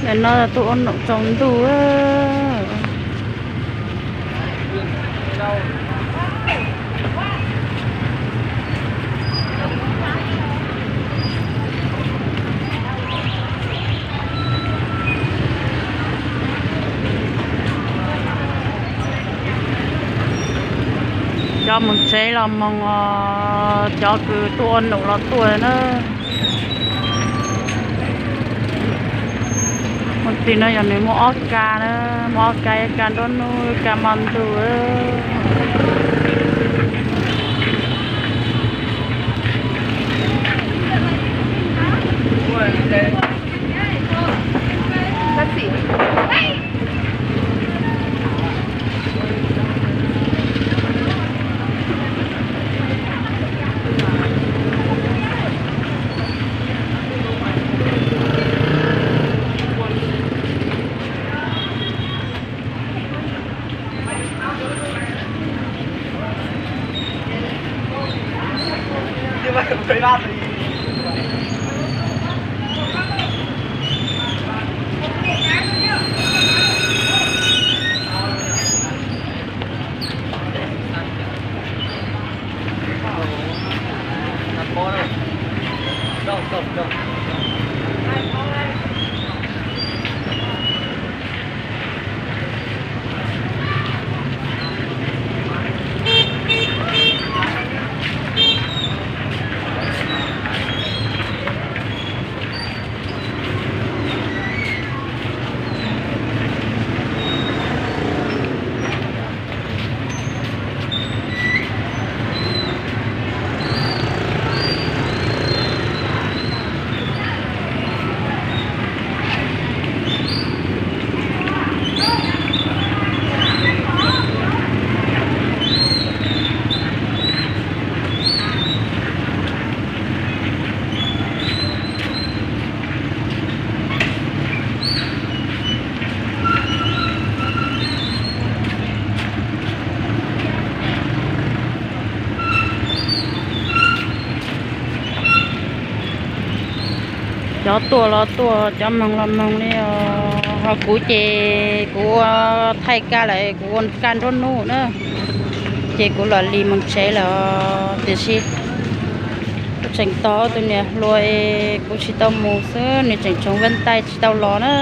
Nim no tuaj ua noom tsaus ntuj. Cov mus tsev los mus os, cov kws tuaj ua noom los tuaj na. Mus tim no yog nws muaj ob ka na, muaj ob ka, ib ka nruab hnub, ib ka hmo ntuj. Cov tuaj los tuaj, cov moog los moog li os. Ho kuv ces kuv ua thaij ka lawm, kuv ua ka nruab hnub na, ces kuv los lig moog tsev lawm. Tiam sis kuv tseem tos tus niam hluas es kuv tsis tau mus xwb, nws tseem tsoov vaj ntaij tsis tau los na.